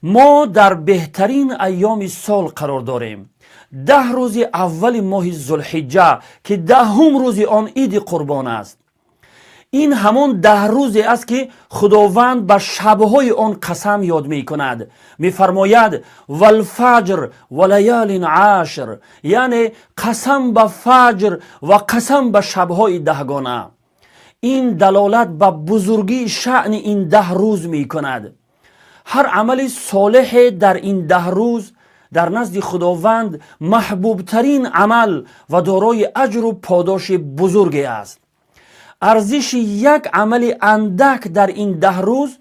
Мо дар беҳтарин айёми сол қарор дорем, 10 рӯзи аввали моҳи Зулҳиҷҷа, ки 10-ум рӯзи он Иди Қурбон аст. Ин ҳамон 10 рӯзе аст, ки Худованд ба шабҳои он қасам ёд мекунад. Мефармояд: والفجر وليال عشر, яъне қасам ба фаҷр ва қасам ба шабҳои даҳгона. Ин далолат ба бузургии шаъни ин 10 рӯз мекунад. Ҳар амали солеҳе дар ин 10 рӯз дар назди Худованд маҳбубтарин амал ва дорои аҷру подоши бузурге аст. Арзиши як амали андак дар ин 10 рӯз,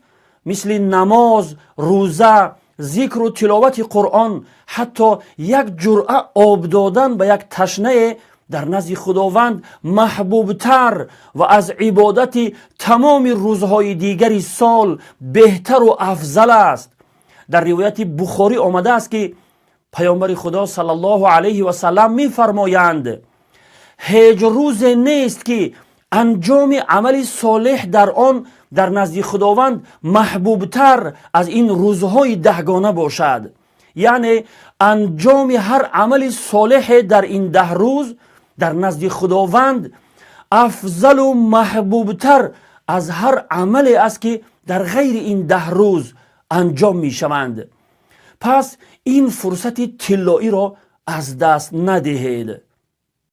мисли намоз, рӯза, зикру тиловати Қуръон, ҳатто як ҷуръа об додан ба як ташнае, дар назди Худованд маҳбубтар ва аз ибодати тамоми рӯзҳои дигари сол беҳтару афзал аст. Дар ривояти Бухорӣ омадааст, ки Паёмбари Худо саллаллоҳу алайҳи васалам мефармоянд: «Ҳеҷ рӯзе нест, ки анҷоми амали солеҳ дар он дар назди Худованд маҳбубтар аз ин рӯзҳои даҳгона бошад». Яъне анҷоми ҳар амали солеҳе дар ин 10 рӯз дар назди Худованд афзалу маҳбубтар аз ҳар амале аст, ки дар ғайри ин 10 рӯз анҷом мешаванд. Пас ин фурсати тиллоиро аз даст надиҳед.